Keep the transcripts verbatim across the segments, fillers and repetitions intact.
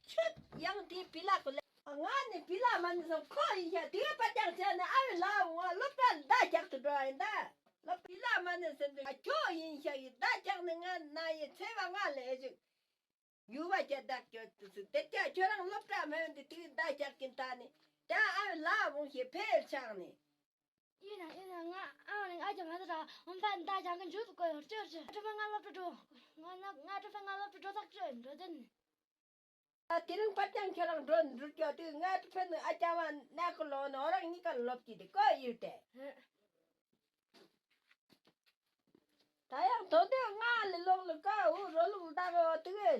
ཁྱོད་ཡང་དེ་བི་ལ་གོ་ལེ། ང་ནི་བི་ལ་མ་ནི་སོང་ཁོ་ཡིན་ཤག་དེ་པ་ཀྱང་བྱས་ནས་ཨ་བི་ལ་ང་སློབ་གྲྭ་མདའ་རྒྱག་ཏུ་འགྲོ་ཡིན་ད། སློབ་བི་ལ་མ་ནི་སེམས་དུ་ཨ་ཁྱོད་ཡིན་ཤག་ཡི་མདའ་རྒྱག་ནི་ང་ན་ཡི་ཚེ་བ་ང་ལས་ཞིག་ཡུ་བ་ཅག་བདག་ཅོ་ཏུ་སུ་དེ་ཅག་ཁྱོད་རང་སློབ་གྲྭ་མེད་དེ་དེ་མདའ་རྒྱག་གིན་ད་ནི་ད་ཨ་བི་ལ་འོང་ཞེས་ཕེལ་ཆགས་ནི། ཡིན་ན་ཡིན་ན་ང་ཨ་ནི་ང་ཅག་ང་ད་ད་འོང་ཕན་མདའ་རྒྱག་གིན་འཇུ་ཏུ་གོ་ཡོད་ཅོ་ཅོ་ཨ་ཁྲི་པ་ང་སློབ་གྲྭ་འགྲོ། ང་ན་ང་ཁྲི་པ་ང་སློབ་གྲྭ་འགྲོ་ཐག་ཅོ་ཡིན་འགྲོ་དེ་ནི། ད་དེ་རིང་པ་ཅང་ཁྱོད་རང་འགྲོ་འགྲུལ་སྐྱོད་དུས་ང་ཕན་ཨ་ཅག་མ་ནག་ལོ་ནོ་རང་གཉིས་ཀ་ལོབ་ཀྱི་དེ་ཀོ་ཡོད་དེ། ད་ཡང་དོ་དེ་ང་ལས་ལོག་ལ་ཀ་འུ་རོ་ལུག་ལ་ད་གོ་དུ་གེ།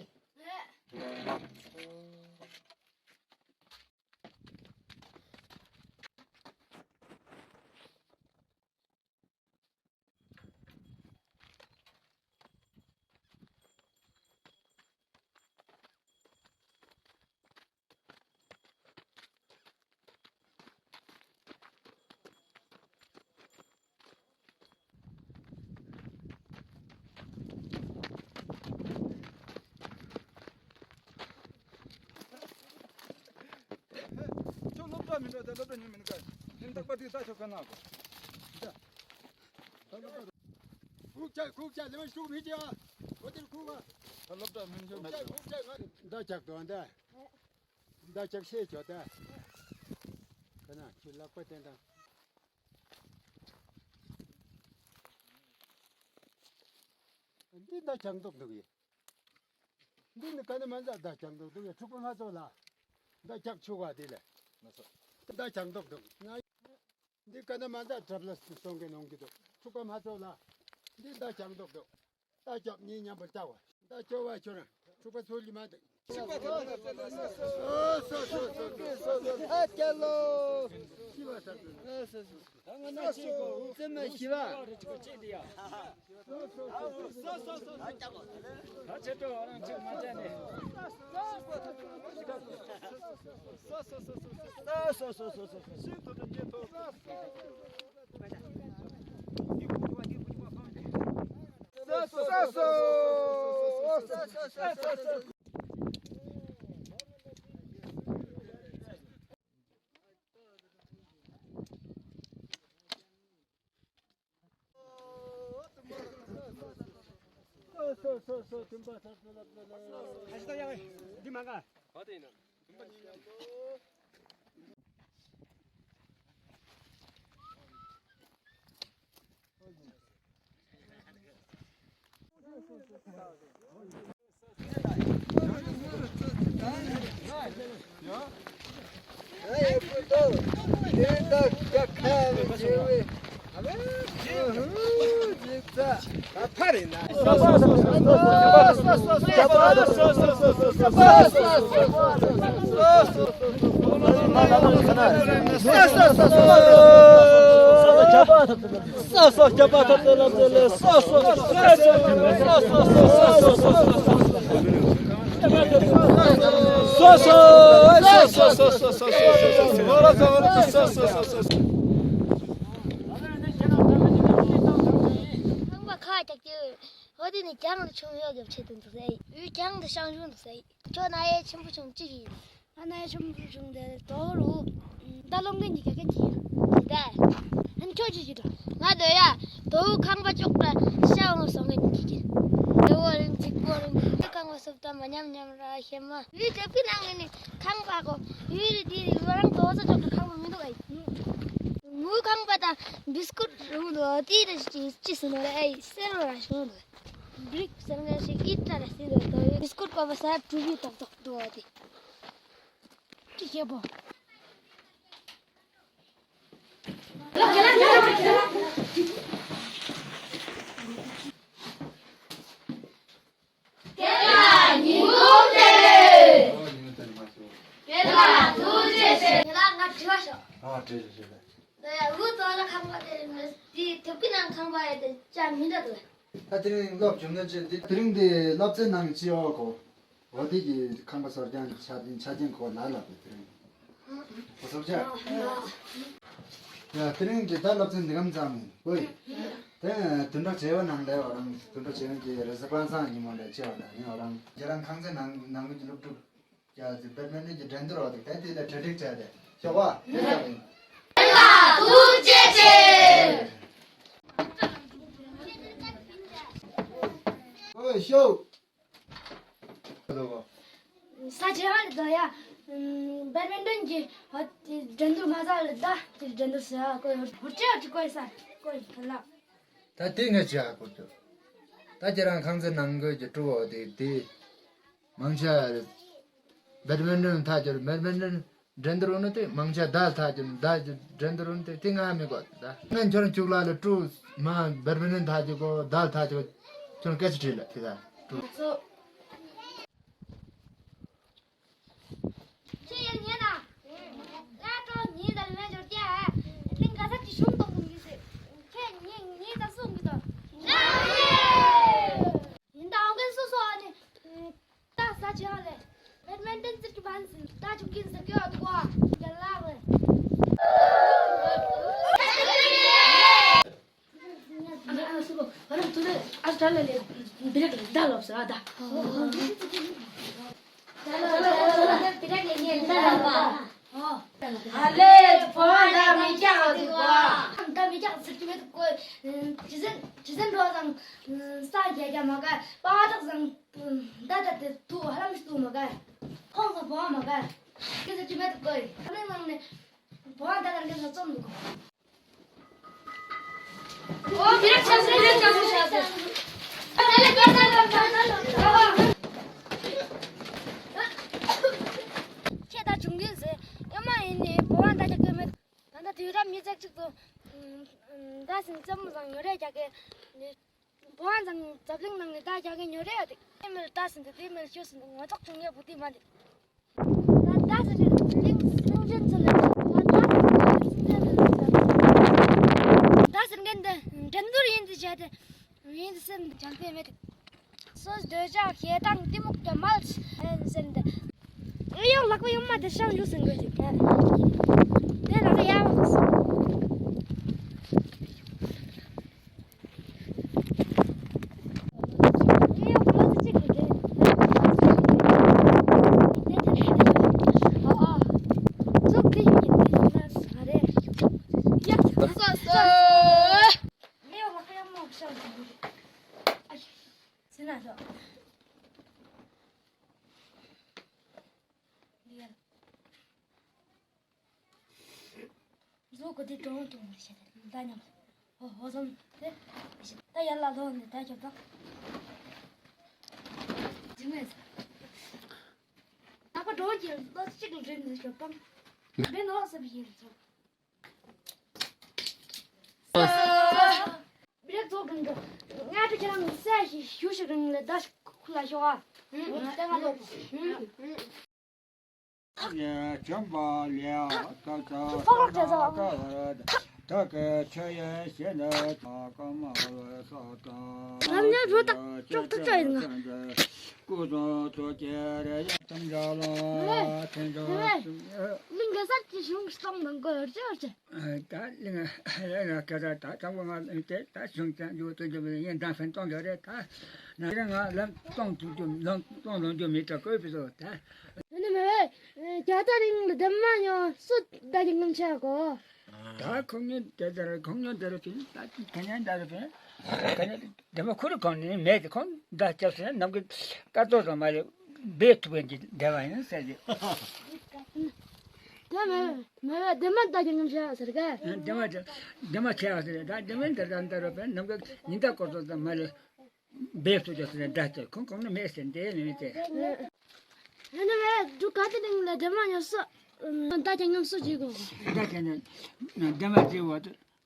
ཁྱོད་སློབ་གྲྭ་མི་འགྲོ་ད་སློབ་གྲྭ་ཉུལ་མི་འགྲོ་ག་ཉིན་རྟག་པར་དུ་ད་ཆོག་ག་ན་གོ། ཁུག་ཆ་ཁུག་ཆ་ལེ་མ་ཤུགས་མི་ཅི་ཨ། འོ་དེར་ཁུག་ཨ། ད་སློབ་གྲྭ་མི་འགྲོ་ཁུག་ཆ་ཁུག་ཆ་ང་། མདའ་རྒྱག་དོ་ཨ་ད། མདའ་རྒྱག་ཤེས་ཆོག་ད། ཁ་ན་ཁྱོད་ལག་པ་བསྟན་དང་། འདི་མདའ་རྒྱག་མདོག་མདོག་ཡིན། འདི་ནི་ག་ནི་མ་མདའ་མདའ་རྒྱག་མདོག་མདོག་ཡིན་འཁྲུག་པ་མ་ཚོགས་ལ། མདའ་རྒྱག་ཆོག་ག་དེ་ལས། མདའ་རྒྱག་མདོག་མདོག་ང་། འདི་ག་ནི་མ་མདའ་གྲབ་ལ་སོང་གི་ནོང་གི་འདུག་འཁྲུག་པ་མ་ཚོགས་ལ། འདི་མདའ་རྒྱག་མདོག་མདོག་མདའ་རྒྱབ་གཉིས་མཉམ་པར་བཏགས་པ། མདའ་སྐྱོ་བ་ཁྱོད་རང་འཁྲུག་པ་ཚོགས་ལི་མ་འདུག་ཨ་ཀྱ་ལོ། ཨ་ཀྱ་ལོ། ད་ང་ན་ཅི་གོ་ཙེ་མ་ཤི་བ། ད་ཆེ་ཏོ་རང་ཅིག་མ་བྱས་ནས། ཁང་པ་ཁག་རྒྱག་རྒྱུ། འོ་དེ་ནི་གྱང་དུ་ཆུང་ཡོད་རྒྱབ་ཆེད་དུ་འདུག་ཟེར། འོ་གྱང་དུ་ཤང་ཞུ་འདུག་ཟེར། ཁྱོད་རྣ་ཡས་ཆེན་པོ་ཆུང་ཅི་ཡིན། ང་རྣ་ཡས་ཆེན་པོ་ཆུང་དེ་དོ་རུ་ད་ལོང་གིན་གྱི་ག་གིན་གྱི་ད། ཨན་ཁྱོད་ཅི་ཅི་འདུག་ང་དོ་ཡ། དོ་ཁང་པ་ཅོག་ད་ཤ་འོང་སོང་གིན་གྱི་གྱི། དེ་བོ་རིན་ཅིག་པོ་རིན་དེ་ཁང་པ་སོབ་ད་མ་ཉམས་ཉམས་ར་ཤེས་མ། འོ་དེ་པི་ནང་ནི་ཁང་པ་གོ། འོ་རི་དེ་རི་བ་རང་དོ་ས་ཅོག་ད་ཁང་པ་མི་འདུག་ཨེ། མུ་ཁང་པ་ད་བིས་ཀུཊ་རུང་དོ་དེ་ར་ཅི་ཅི་སུ་ནོ་ར་ཨེ་སེར་བ་ར་ཤོང་དོ། བྲིག་སེར་ངན་ཞིག་ཨིད་ཏ་ལ་སི་དོ་དོ་བིས་ཀུཊ་པ་བ་ས་ཀྲུ་བི་ཏོག་ཏོག་དོ་དེ། ཅི་ཤེས་པོ། ཁྱེད་ལ་ཉིན་གུང་བདེ་ལེགས། ཁྱེད་ལ་ཐུགས་རྗེ་ཆེ། ཁྱེད་ལ་ང་དྲི་བ་ཤོག་ཨ་དྲི་བ་ཤོག་ད་ཡ་འུ་ཚོ་ལ་ཁང་པ་དེ་རིང་དེ་ཐེབས་ཀྱི་ནང་ཁང་པ་ཡ་དེ་ཅང་མི་འདྲ་འདུག་ད་དེ་རིང་སློབ་སྦྱོང་ནི་ཅི་དེ་དེ་རིང་དེ་སློབ་ཚན་ནང་ཅི་ཡོད་གོ། འོ་དེ་གི་ཁང་པ་སོར་རྐྱང་ཆ་ཆ་རྐྱང་གོ་ལ་ལ་དེ་དེ་རིང་། ཨོ་སོབ་ཅག་ཡ་དེ་རིང་གི་ད་སློབ་ཚན་འདི་གམ་ཙམ་ཡིན་གོ་ཡི། དེ་དུད་འགྲོ་བྱེ་བ་ནང་ལས་འོ་རང་དུད་འགྲོ་བྱེ་བ་གི་རེས་གཟའ་པ་སངས་ཉིན་མོ་ལས་བྱེ་བ་ལ་ནི་འོ་རང་ཁྱེད་རང་ཁང་ཚན་ནང་ནང་གི་སློབ་ཕྲུག་ཡ་དེ་བེད་མེད་ནི་གི་འགྲན་བསྡུར་འོ་དེ་དེ་དེ་ལས་གྲ་སྒྲིག་བྱས་ཏེ་ཤོག་བ་ཡིན་ཙམ་ཡིན། ཐུགས་རྗེ་ཆེ། ཨོ་ཤོག་ས་ཆེ་བ་ལ་ད་ཡ། བེད་མིན་ཊོན་གྱི་འགྲན་བསྡུར་མ་ཟ་ལ་ད་དེ་འགྲན་བསྡུར་ཟ་གོ་ཧུར་ཅེ་ཅི་གོ་ས་གོ་ཡི་ལ། ད་དེ་ངས་ཅི་ཧ་གོ་ཐུབ། ད་ཁྱེད་རང་ཁང་ཚན་ནང་གི་ཀྲུ་བོ་དེ་དེ་མང་ཆེ་བ་བེད་མིན་ཊོན་ཐག་གཅོད་བེད་མིན་ཊོན་འགྲན་བསྡུར་འོང་ནི་དེ་མང་ཆེ་བ་ད་ཐག་གཅོད་ད་འགྲན་བསྡུར་འོང་ནི་དེ་དེ་ང་ཧ་མི་གོ་ད་ང་ཁྱོད་རང་ཅུག་ལ་ལ་ཀྲུ་མ་བེད་མིན་ཊོན་ཐག་གཅོད་གོ་ད་ཐག་གཅོད་ཁྱོད་སྐད་ཆ་དྲིས་ལ་དེ་ད་ཀྲུ། ཁྱེད་ཡང་ཉན་ན། ང་ཀྲོ་ཉིན་དང་ལན་འབྱོར་ཀྱ། གླིང་ག་ས་ཅི་ཤུང་གཏོང་གི་ཟེར། ཁྱེད་ཉིན་ཉིན་དང་གསུང་གི་དོ། ཡིན་ད་འོང་མཁན་སོ་སོ་ཨ་ནི། ད་ས་ཆེ་བ་ལས། བེད་མིན་ཊོན་རྩེད་ཀྱི་བན་ཟིན་ད་ཅུག་གིན་ཟེར་གི་འོ་དུ་གོ། རྒྱལ་ལགས་ལས། ཨ་ཨ་སུ་གོ་ཨ་རམ་ཐུ་ནེ་ཨ་སུ་ཏྲ་ལ་ལེ་བི་རེག་ལེ་ད་ལོབ་སོ་ཨ་ད། ཨ་ལེ་ཕོ་ད་མི་ཀྱག་འོ་དི་གོ། ད་མི་ཀྱག་ཟེར་གི་མེད་གོ། ཅི་ཟེར་ཅི་ཟེར་འགྲོ་དང་ས་རྒྱ་རྒྱ་མ་ག་པ་དག་ཟང་ད་ད་དེ་ཐུ་ཧ་ལམ་ཤི་ཐུ་མ་ག་ཁོང་ས་ཕོ་མ་ག་ཀི་ཟེར་གི་མེད་གོ། ཨ་ནི་ནང་ནས་ཕོ་ད་དང་ཀི་ཟེར་ཙམ་འདུག་གོ། ཁྱེད་ད་བྱུང་གིན་ཟེར། ཡ་མ་ཡིན་ནི་བོ་བ་ད་ཅག་གི་མེད། ད་ད་དུས་རབས་ཉི་ཤུ་རྩ་གཅིག་ཏུ། ད་སིན་ཙམ་བཟང་ཉོ་རེ་རྒྱག་གི། བོ་བ་བཟང་འཛམ་གླིང་ནང་ནས་ད་རྒྱག་གི་ཉོ་རེ་ཡོད་དེ། དེ་མེད་ད་སིན་དེ་དེ་མེད་ཤོད་སིན་ངོ་ཐོག་བྱུང་ཡོད་བུ་དེ་མ་དེ། ད་ཟེར་གླིང་སྲིང་ཆེན་ཚོ་ལ་ད་ད་ཟེར་གླིང་སྲིང་ཆེན་ཚོ་ལ་ད་ཟེར་མཁན་དེ་འགྲན་བསྡུར་ཡིན་དུ་བྱས་ཏེ་ཡིན་དུ་སེམས་དུ་བྱང་པས་མེད་དུ་སོ་སྡོད་ཅག་ཤེས་དང་གཏི་མུག་གི་མལ་ཟེར་ཏེ་ཨེ་ཡོང་ལག་པ་ཡོང་མ་དེ་ཤང་ཞུ་ཟེར་དགོས་ཏེ་དེ་ལག་ཡ་བ། ཟོ་གོ་དེ་གྲོང་དུ་མི་ཤེས་ད་ཉམས། ཧོ་ཧོ་ཟོམ་དེ་ད་ཡར་ལ་ལོག་ནས་ད་ཁྱབ་དང་། ནག་པ་འགྲོ་གི་ལོ་གཅིག་ལ་རིམ་ནས་ཞོགས་པ། འབེན་ནོ་ཟེར་བའི་ཡིན་ཚོ། བི་རེག་ཚོགས་ཀྱི་འགྲོ། ང་ཚོ་ཁྱེད་རང་སྲས་ཞིག་ཞུ་ཞིག་རིང་ལས་ད་ཁུ་ལ་ཤོག་ཨ། ཨུ། ད་ང་ལོག་གོ། ཨུ། ཡ་བྱམས་པ་ལས་ད་ད་ད་ད་ད་ད་ད་ག་ཆ་ཡ་ཤེས་ན་ད་ག་མ་ལ་ས་ད། ང་ཉ་རོ་ད་ཅོག་ཏུ་ཅ་ཡིན་ང་། སྐུ་གསུང་ཐུགས་ཀྱི་རེ་ཡ་ཐམས་ཅད་ལ་ཐེན་ཅོག་ལིང་ག་སར་གྱི་ཞུང་སྟོང་དང་གོ་ཡོད་ཅོག་ཅེ། ད་ལིང་ང་ལ་ང་སྐད་ཆ་ད་ཚང་མ་ང་ལ་དེ་ད་ཞུང་ཅང་འཇུ་ཏུ་འཇུ་མི་ཡིན་དང་ཕན་གཏོང་རྒྱུ་རེད་ད། ན་རེ་ང་ལམ་གཏོང་ཐུབ་རྒྱུ་ལམ་གཏོང་ལོང་རྒྱུ་མི་ད་གོ་བི་སོ་ད། ཨ་ནི་མེ་བེ། རྒྱ་ད་རིང་ལ་འདེམས་མ་ཉོ་སུ་ད་ཀྱི་ངམ་ཆ་གོ། ད་ཁོང་ཉོ་དེ་ད་རེ་ཁོང་ཉོ་དེ་རེ་ཕིན་ད་ཁ་ཉན་ད་རེ་ཕིན། ཁ་ཉན་འདེམས་མ་ཁུར་ཁོང་ནི་མེད་དེ་ཁོང་ད་སྐྱབས་སེ་ནམ་གི་ཀ་ཏོ་ཙམ་མ་རེད་བེད་ཐུབ་མཁན་གྱི་འདེམས་མ་ཡིན་ཟེར་གྱི། ད་མེ་བེ་མེ་བེ་འདེམས་མ་ད་ཀྱི་ངམ་ཆ་ཟེར་ག། འདེམས་མ་འདེམས་མ་ཆ་ཟེར་ད་འདེམས་མ་འདེར་ད་འདེར་བ་ཕན་ནམ་གི་ཉིན་ད་ཀོ་ཏོ་ཙམ་མ་རེད། བེད་ཐུབ་ཅོག་ཟེར་ནས་ད་ཁོང་ཁོང་ནི་མེད་ཟེར་འདི་ནི་མེད་དེ། ཨ་ནི་མེ་བེ་འབྲུག་ག་ཏི་ནང་ལ་འདེམས་མ་ཉོ་སོ། ད་ཀྱང་ཉོ་སོ་ཅིག་གོ། ད་ཀྱང་ནི་འདེམས་མ་ཅིག་བ་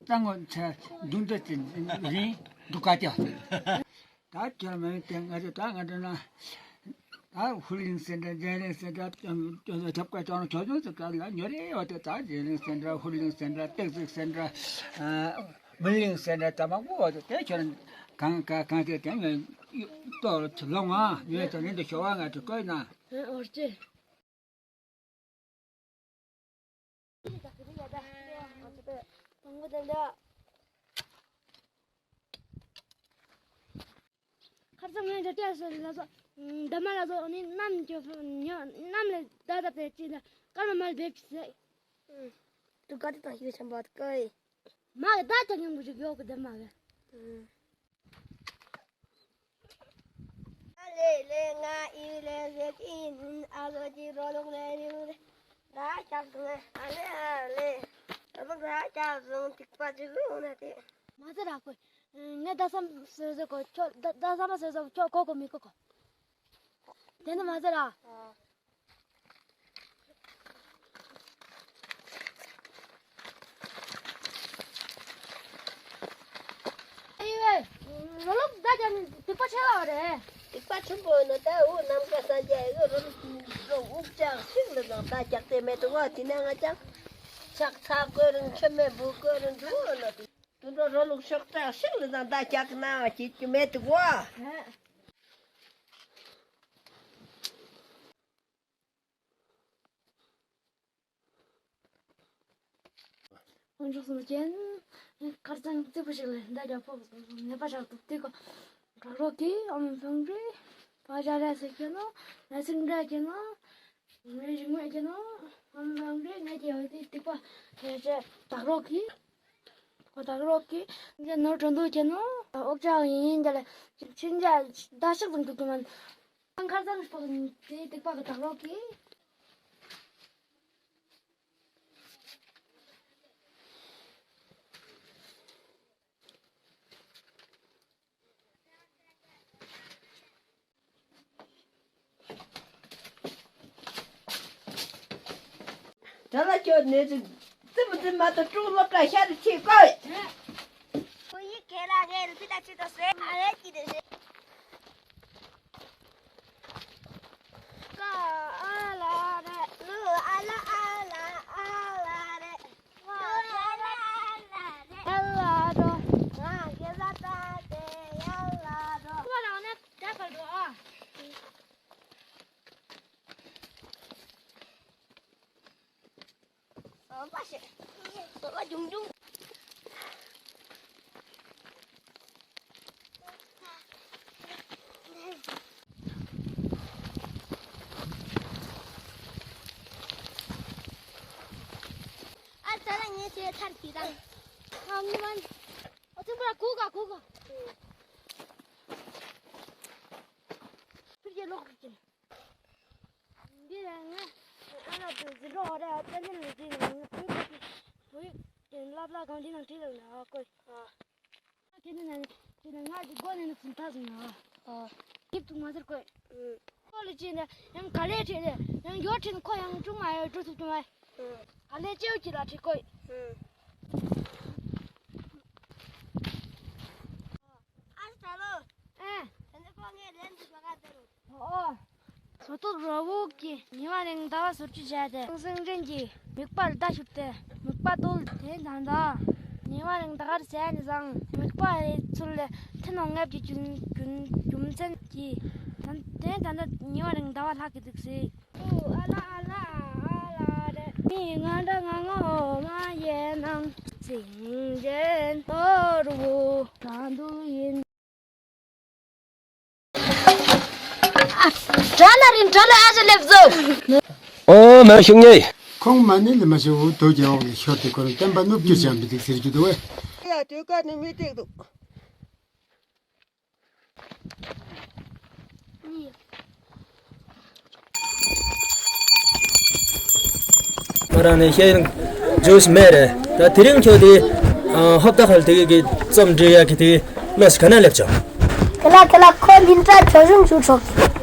ད་ངོ་ཚ་འབྲུག་ད་ཅིག་རིང་འབྲུག་ག་ཏི་བ་ད་ཁྱོད་མེད་དེ་ང་ཚོ་ད་ང་ཚོ་ན་ད་ཧུར་ལིང་སེ་འདྲ་འཇན་ལིང་སེ་འདྲ་ཐབ་ཀ་ཅང་ཆོས་ཆོས་སུ་ག་ལ་ཉོ་རེ་བ་ད་ད་འཇན་ལིང་སེ་འདྲ་ཧུར་ལིང་སེ་འདྲ་སྟག་གཟིག་སེ་འདྲ། མི་ལིང་སེ་འདྲ་ད་མང་པོ་བ་དེ་ཁྱོད་གང་ག་གང་དེ་དེ་ངས་ཏོ་ལོང་ཨ་ངས་ད་ནི་འདི་ཤོ་བ་ང་དུ་བཀོད་ན། ཨོ་ཅེ། ཁར་ཙམ་ངས་འདི་ལྟ་སོ་ལ་སོ། འདབ་མ་ལ་སོ་ནི་གནམ་གྱི་ཉོ་གནམ་ལས་ད་ད་པའི་ཅི་ད་སྐར་མ་མ་ལ་འབེབས་ཟེར། དུ་ག་དེ་དང་ཡོད་ཆམ་པ་ཀའི། མ་གི་ད་ད་ཉམས་པོ་ཞིག་ཡོད་གི་འདབ་མ་གི། ཨ་ལེ་ལེ་ང་ཨི་ལེ་ཟེར་གྱི་ཨ་ཟོ་ཅི་རོ་ལུག་ལེ་རི་ལེ། ད་ཁྱབ་སོང་ཨ་ལེ་ཨ་ལེ། ད་ད་ཁྱབ་སོང་ཐིགས་པ་ཅིག་ལུང་ན་དེ། མ་ཟེར་ར་ཁོས། ངས་ད་བསམ་ཟེར་ཟེར་གོ་ཁྱོད་ད་ད་བསམ་ཟེར་ཟེར་ཁྱོད་གོ་གོ་མི་གོ་གོ། དེ་ནི་མ་ཟེར་ར། ཨེ་ཝེ། རོ་ལུག་ད་ཀྱང་ཐིགས་པ་ཆེ་བ་རེད། ཐིགས་པ་ཆེན་པོ་ནི་ད་འུ་ནམ་མཁའ་ས་ཆ་ཨེ་རོ་ལུག་འུ་ཅག་ཤིག་ལ་དང་ད་ཀྱག་དེ་མེད་དུ་བ་དེ་ནས་ང་ཅག་ཕྱག་ཚ་གོ་རིང་ཆུ་མེད་བུ་གོ་རིང་འགྲོ་ནོ་དེ། དུད་འགྲོ་རོ་ལུག་ཤོག་ཁྲག་ཤིག་ལ་དང་ད་ཀྱག་ན་བ་ཅིག་ཀྱི་མེད་དུ་བ། དཀོན་མཆོག་གསུམ་མཁྱེན། ཁར་ཚང་རྩིག་པོ་ཞིག་ལས་ད་རྒྱ་ཕོ་ནད་པ་ཞག་ཏུ་དེ་ཀོ་བྲག་རོག་གི་ཨམ་ཕང་རེ་པ་ཇ་ར་སེ་ཀྱེ་ནོ་ན་སིང་ར་ཀྱེ་ནོ། ངའི་རིང་མོ་ཀྱེ་ནོ། ཨམ་ཕང་རེ་ངའི་ཀྱེ་ཡོད་དེ་ཐིགས་པ་ཁྱེད་ཆེ་བྲག་རོག་གི། ཁོ་བྲག་རོག་གི་ངའི་ནོར་དྲོན་དུ་ཀྱེ་ནོ། ཨོག་ཅག་ཡིན་ཀྱེ་ལེ་ཆིན་ཅག་ད་ཤག་དང་དུ་ཀྱེ་མན། ཁང་ཁར་ཚང་ཕོག་དེ་ཐིགས་པ་གི་བྲག་རོག་གི། ད་ལ་ཁྱོད་ནི་ཙི་མོ་ཙི་མ་ཏོ་ཀྲུང་ལོ་ཀ་ཤ་རུ་ཆི་ཀོ། ཁོ་ཡི་ཁེ་ལ་ངེ་རུ་ཕི་ད་ཆི་ཏོ་སེ་ཨ་ཡེ་ཀྱི་དེ་ཤེ། ཀ་ཨ་ལ་རེ་ལུ་ཨ་ལ་ཨ་ལ་ཨ་ལ་རེ། ལུ་ཨ་ལ་ཨ་ལ་རེ་ཨ་ལ་རོ། ང་གེ་ལ་ད་དེ་ཡ་ལ་རོ། ཁོ་རང་ནས་ད་ག་རོ་ཨ། སོ་པ་ཞིག་སོ་པ་ཇུང་ཇུང་། ཨ་ཙ་ལ་ངས་ཁྱེད་ཐར་གྱིས་དང་། ཨ་མི་མན། ཨོ་ཚིམ་པ་ཁུག་ག་ཁུག་ག་ཕིར་གྱི་ལོག་ཕིར་གྱི། འདི་ལ་ང་ཨ་ལ་དུ་ཟི་རོ་ར་ཨ་ཙ་ལི་ལི་ཅི་ནང་ཕུ་ཕུ་ཕུ་ཡིག་དེ་ལབ་ལ་གང་དེ་ནང་བྲིས་ལ་ན་ཨ་ཀོ་ཨ། ཁྱེད་ནི་ན་ཁྱེད་ནི་ང་གི་སྒོ་ནས་ནི་ཚུན་ཐག་ཟིན་ན་ཨ། སྐྱིད་ཐུབ་མ་ཟེར་གོ། ཨུམ། ཁོ་ལ་ཅི་ནས་ཡང་ག་ལེ་ཁྲིད་དེ་ཡང་ཡོ་ཁྲིད་ཁོ་ཡང་ཅུང་མ་ཡོ་འགྲོ་ཐུབ་ཀྱི་མ། ཨུམ། ག་ལེ་ཅེའུ་ཅི་ལ་ཁྲིད་གོ། ཨུམ། ཨ་ས་ལོ། ཨེ། ད་ནི་ཁོ་ངའི་ལན་དུ་བ་ག་དེ་རུ། ཨོ། སོ་ཏོག་རོ་བུག་གི་ཉི་མ་རིང་ཟླ་བ་སོ་བཅུ་བྱས་ཏེ་སེང་ཟེང་ཅན་གྱི་མིག་པར་ལྟ་ཞུགས་ཏེ་མིག་པར་ཏོལ་དེ་ད་ད་ཉི་མ་རིང་ཟླ་གར་ཟས་ནི་བཟང་མིག་པར་རེ་ཚུལ་ལས་ཐུན་མོང་ངེབ་ཀྱི་རྒྱུ་རྒྱུ་རྒྱུ་མཚན་གྱི་ད་དེ་ད་ད་ཉི་མ་རིང་ཟླ་བ་ལྷག་གི་འདུག་ཟེར། ཨ་ལ་ཨ་ལ་ཨ་ལ་རེ། མི་ང་འདྲ་ང་ངོ་མ་ཡེ་ནང་སེང་ཆེན་ནོར་བུ་ད་འདུག་ཡིན། ཨ། དྲ་ལ་རིན་དྲ་ལ་ཨ་ཅེ་ལེབ་ཟོ། ཨོ་མ་ཤུགས་ཉེ། ཁོང་མ་ནི་ལི་མ་ཤི་འུ་དོ་རྒྱལ་བ་གི་ཤོར་ཏེ་ཁོ་རང་བསྟན་པ་ནུབ་རྒྱུ་ཅན་པི་ཏིག་ཟེར་རྒྱུ་དོ་བས། ཡ་དུས་ཀ་ནི་མི་ཏིག་འདུག། ང་རང་ནི་ཤེས་ཡོན་ཇུས་མེད་རེད། ད་དེ་རིང་ཁྱོད་དེ་ཨ་ཧོབ་ཏ་ཁལ་དེ་གི་རྩོམ་འབྲི་ཡ་གི་དེ་ལོ་སི་ག་ན་ལེབ་ཆོག། ཁེ་ལ་ཁེ་ལ་ཁོ་ལིན་ཏྲ་ཆོས་གཞུང་ཞུ་ཆོག།